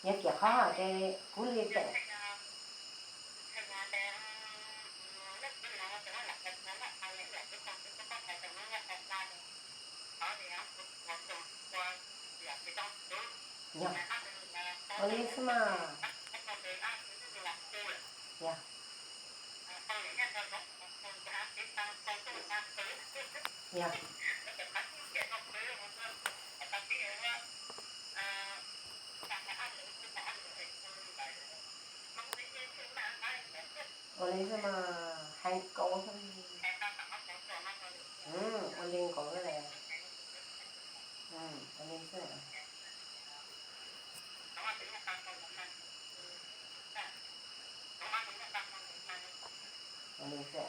Yog kiam qhob ces kuv li tawm. Yog, ua li xwb mas. Yog, yog. Ua li xwb mas, hais nkaus xwb. Ua li nkaus xwb. Ua li xwb. Ua li xwb.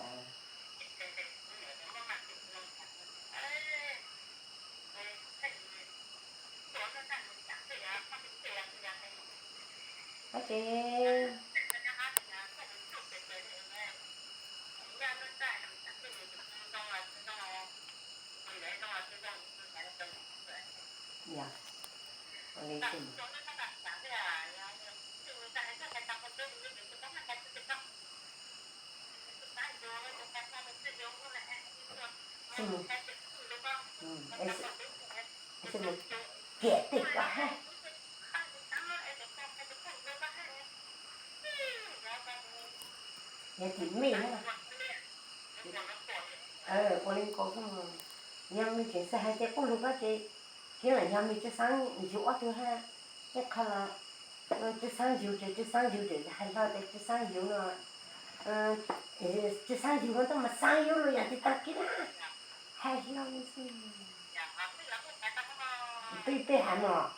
Ua ces, yog, ua li xwb. Xwb mus, xwb mus ciam teb koj hab. Yog tim mej na. Ua li nkaus xwb mas, yog mej tseem xav hais tias qub lug koj ces, kiag los yog mej tsi xaav yug ob tug hab. Tej qho los tsi xaav yug ces tsi xaav yug, ces hais hlo tias tsi xaav yug no, tsi xaav yug no tab mas xaav yug los yog tsis tag kiag na. Hais hlo li xwb. Twb peb hais mas,